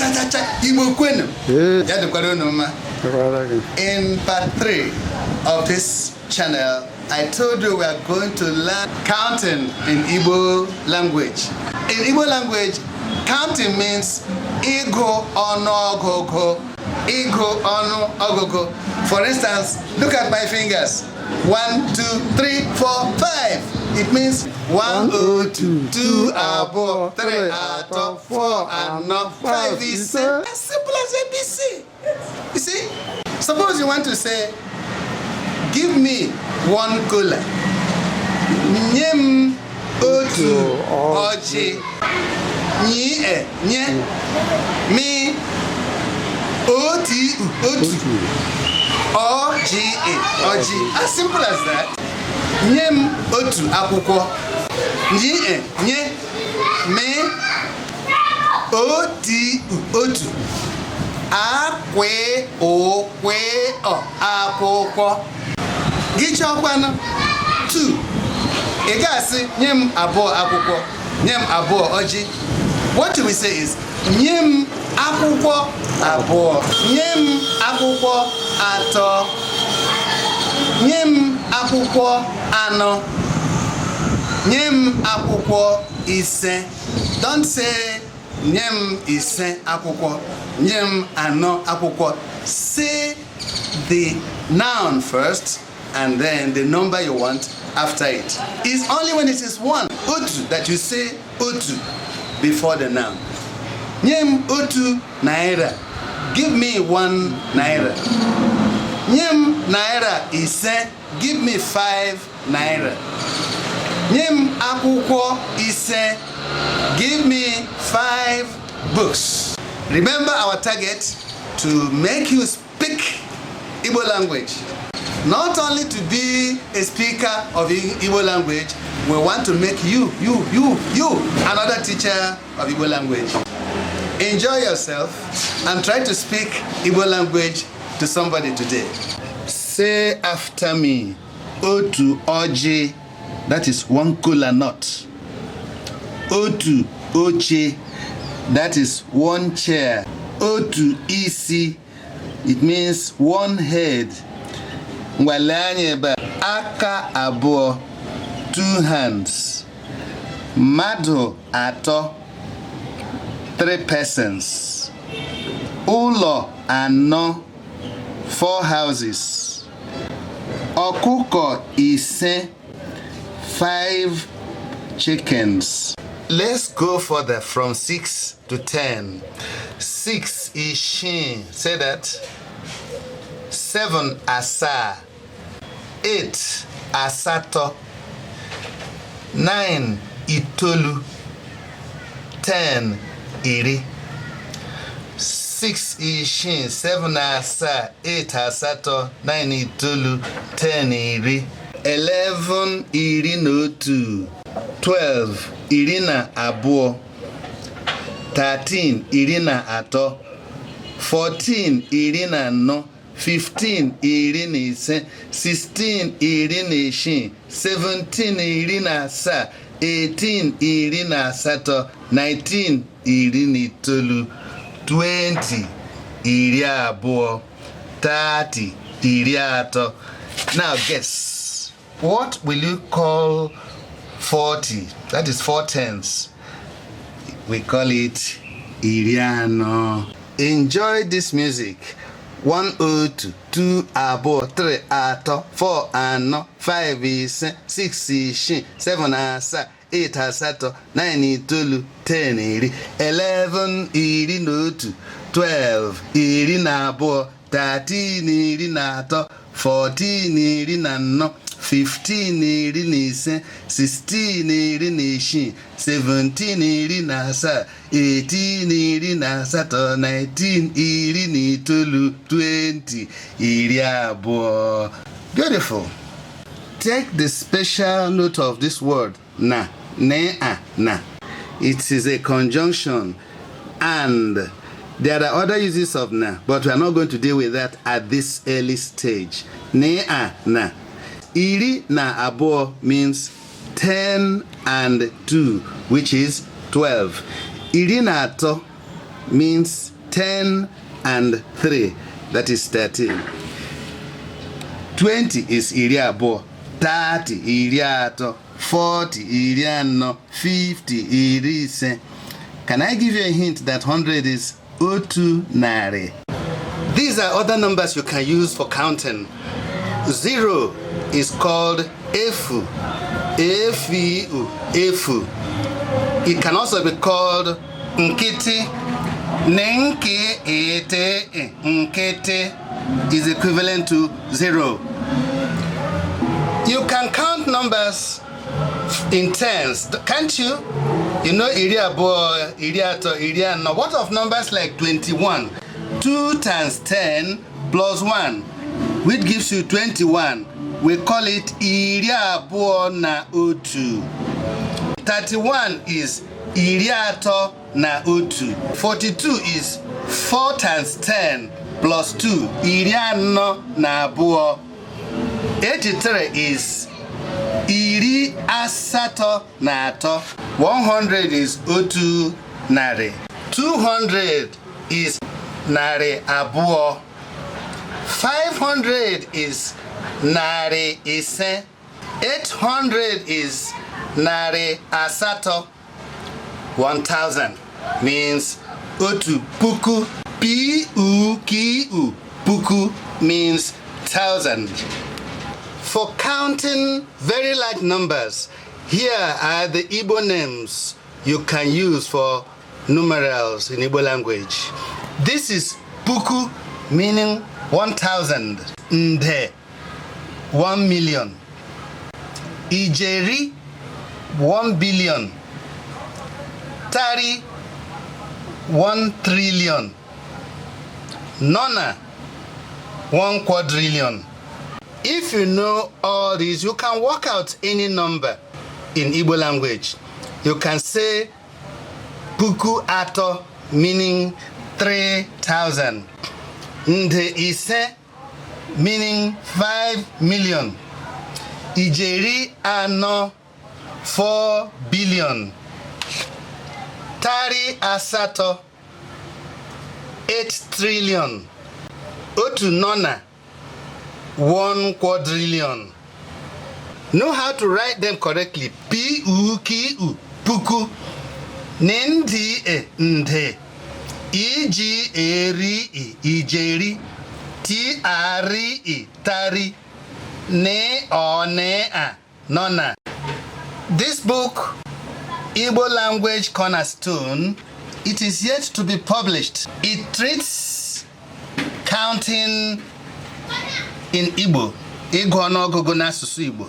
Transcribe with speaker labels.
Speaker 1: Cha cha cha, Igbo kwenu.
Speaker 2: Ee.
Speaker 1: Ya dịkwara unu mma.
Speaker 2: Dịkwara gị.
Speaker 1: In part 3 of this channel, I told you we are going to learn counting in Igbo language. In Igbo language, counting means ịgụ ọnụọgụgụ. Ịgụ ọnụọgụgụ. For instance, look at my fingers. One, two, three, four, five. It means one, otu, two, abụọ, three, atọ, four, anọ, five, ise. As simple as ABC. You see? Suppose you want to say, "Give me one kola." Nye m otu ọjị. Nyi e nye mi o t u otu ọ g e ọjị. As simple as that. Nye m otu akwụkwọ. Nyi e nye mi o t u otu a kwe o kwe ọ akwụkwọ. Gị chọkwanụ two, ị ga-asị nye m abụọ akwụkwọ, nye m abụọ ọjị. What you will say is nye m akwụkwọ abụọ, nye m akwụkwọ atọ, nye m akwụkwọ anọ, nye m akwụkwọ ise. Don't say nye m ise akwụkwọ, nye m anọ akwụkwọ. Say the noun first and then the number you want after it. It's only when it is one, otu, that you say otu before the noun. Nye m otu naira. Give me 1 naira. Nye m naira ise. Give me 5 naira. Nye m akwụkwọ ise. Give me five books. Remember our target: to make you speak Igbo language. Not only to be a speaker of Igbo language, we want to make you, you, you, you, another teacher of Igbo language. Enjoy yourself and try to speak Igbo language to somebody today. Say after me, otu ọjị, that is one kola nut. Otu oche, that is one chair. Otu isi, it means one head. Ngwa lee anya ebe a. Aka abụọ, two hands. Mmadụ atọ, three persons. Ụlọ anọ, four houses. Ọkụkọ ise, five chickens. Let's go further from 6 to 10. 6 isii, say that. 7 asaa. 8 asatọ. 9 itoolu. 10 iri. 6 isii, 7 asaa, 8 asatọ, 9 itoolu, 10 iri. 11 iri na otu, 12 iri na abụọ, 13 iri na atọ, 14 iri na anọ, 15 iri na ise, 16 iri na isii, 17 iri na asaa, 18 iri na asatọ, 19 iri na itoolu, 20 iri abụọ, 30 iri atọ. Now guess, what will you call 40? That is four tens. We call it iri anọ. Enjoy this music. 1 otu, 2 abụọ, 3 atọ, 4 anọ, 5 ise, 6 isii, 7 asaa, 8 asatọ, 9 itoolu, 10 iri, 11 iri na otu, 12 iri na abụọ, 13 iri na atọ, 14 iri na anọ, 15 iri na ise, 16 iri na isii, 17 iri na asaa, 18 iri na asatọ, 19 iri na itoolu, 20 iri abụọ. Beautiful. Take the special note of this word na, ne a na. It is a conjunction, and there are other uses of na, but we are not going to deal with that at this early stage. Ne a na. Iri na abụọ means 10 and 2, which is 12. Iri na atọ means 10 and 3, that is 13. 20 is iri abụọ, 30 iri atọ, 40 iri anọ, 50 iri ise. Can I give you a hint that 100 is otu narị? These are other numbers you can use for counting. Zero is called efu. Efu, efu. It can also be called nkịtị. Nke ete nkịtị is equivalent to zero. You can count numbers in tens, can't you? You know iri abụọ, iri atọ, iri anọ. What of numbers like 21? 2 times 10 plus 1, which gives you 21. We call it iri abụọ na otu. 31 is iri atọ na otu. 42 is 4 times 10 plus 2, iri anọ na abụọ. 83 is iri asatọ na atọ. 100 is otu narị. 200 is narị abụọ. 500 is narị ise. 800 is narị asatọ. 1000 means otu puku. P U K U, puku means thousand. For counting very large numbers, here are the Igbo names you can use for numerals in Igbo language. This is puku, meaning 1000. Nde, 1 million. Ijeri, 1 billion. Tari, 1 trillion. Nona, 1 quadrillion. If you know all these, you can work out any number in Igbo language. You can say puku atọ, meaning 3,000. Nde ise, meaning 5 million. Ijeri anọ, 4 billion. Tari asatọ, 8 trillion. Otu nona, 1 quadrillion. Know how to write them correctly. P U K U, puku. N D E, nde. I G E R I, ijeri. T A R I, tari. N O N A, nona. This book, Igbo Language Cornerstone, it is yet to be published. It treats counting in Igbo, ịgụ ọnụọgụgụ n'asụsụ Igbo.